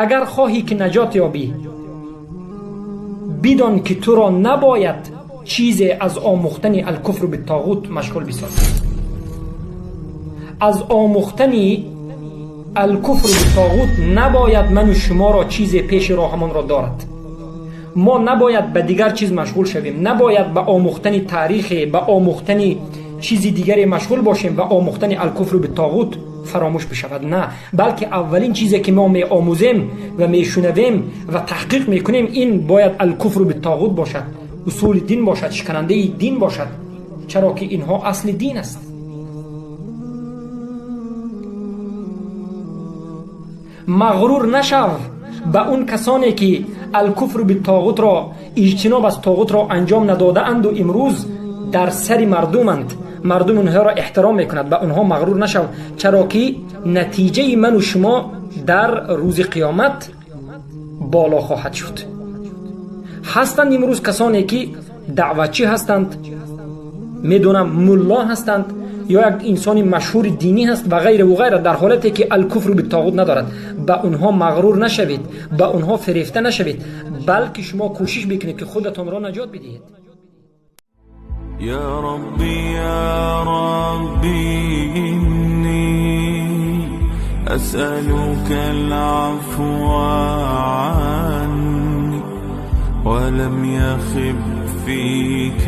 Агар хоҳӣ ки наҷот ёбӣ, бидон ки туро набояд чизе аз омӯхтани алкуфру биттоғут машғул бисозад. Аз омӯхтани алкуфру биттоғут набояд ману шуморо чизе пеши роҳамонро дорад. Мо набояд ба дигар чиз машғул шавем, набояд ба омӯхтани таърихе, ба омӯхтани чизи дигаре машғул бошем ва омӯхтани алкуфру биттоғут фаромӯш бишавад. На, балки аввалин чизе ки мо меомӯзем ва мешунавем ва таҳқиқ мекунем, ин бояд алкуфру биттоғут бошад, усули дин бошад, шиканандаи дин бошад, чаро ки инҳо асли дин аст. Мағрур нашав ба он касоне ки алкуфру биттоғутро, иҷтиноб аз тоғутро анҷом надодаанду имрӯз дар сари мардуманд, мардум онҳоро эҳтиром мекунад. Ба онҳо мағрур нашав, чаро ки натиҷаи ману шумо дар рӯзи қиёмат боло хоҳад шуд. Ҳастанд имрӯз касоне ки даъватчӣ ҳастанд, медонам, мулло ҳастанд ё як инсони машҳури динӣ ҳаст ва ғайру ғайра, дар ҳолате ки алкуфру биттоғут надорад. Ба онҳо мағрур нашавед, ба онҳо фирефта нашавед, балки шумо кӯшиш бикунед ки худатонро наҷот бидиҳед. يا ربي يا ربي إني أسألك العفو عني ولم يخب فيك.